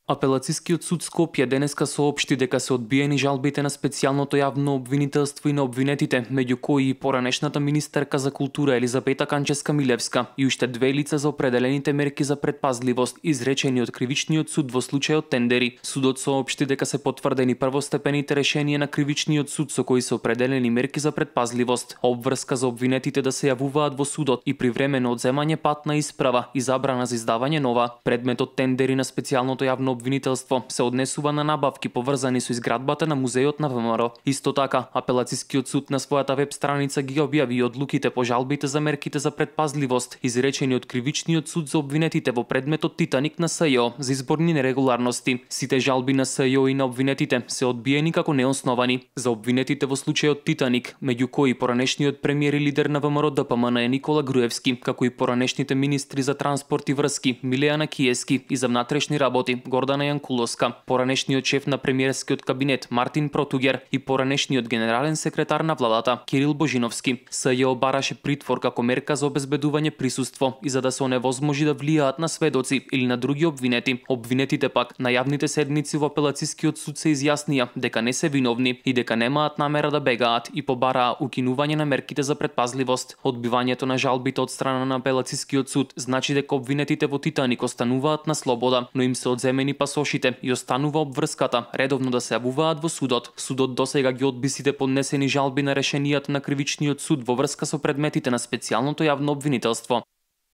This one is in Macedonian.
Апелацискиот суд Скопје денеска соопшти дека се одбиени жалбите на специјалното јавно обвинителство и на обвинетите, меѓу кои и поранешната министерка за култура Елизапета Канчевска-Милевска и уште две лица за определените мерки за предпазливост изречени од кривичниот суд во случајот тендери. Судот соопшти дека се потврдени првостепените решенија на кривичниот суд со кои се определени мерки за предпазливост, обврска за обвинетите да се јавуваат во судот и привремено одземање патна исправа и забрана за издавање нова. Предметот тендери на специјалното јавно обвинителство се однесува на набавки поврзани со изградбата на музејот на ВМРО. Исто така, апелацискиот суд на својата веб страница ги објави одлуките по жалбите за мерките за предпазливост, изречени од кривичниот суд за обвинетите во предметот Титаник на СЈО за изборни нерегуларности. Сите жалби на СЈО и на обвинетите се одбиени како неосновани. За обвинетите во случајот Титаник, меѓу кои поранешниот премиер и лидер на ВМРО ДПМН е Никола Груевски, како и поранешните министри за транспорт и врски Милејана Киески и за внатрешни работи Гордана Јанкуловска, поранешниот шеф на премиерскиот кабинет Мартин Протугер и поранешниот генерален секретар на владата Кирил Божиновски. СЈО бараше притвор како мерка за обезбедување присуство и за да се оневозможи да влијаат на сведоци или на други обвинети. Обвинетите пак на јавните седници во апелацискиот суд се изјаснија дека не се виновни и дека немаат намера да бегаат и побараа укинување на мерките за предпазливост. Одбивањето на жалбите од страна на апелацискиот суд значи дека обвинетите во Титаник остануваат на слобода, но им се одземени пасошите и останува обврската редовно да се јавуваат во судот. Судот досега ги одби сите поднесени жалби на решенијата на кривичниот суд во врска со предметите на специјалното јавно обвинителство.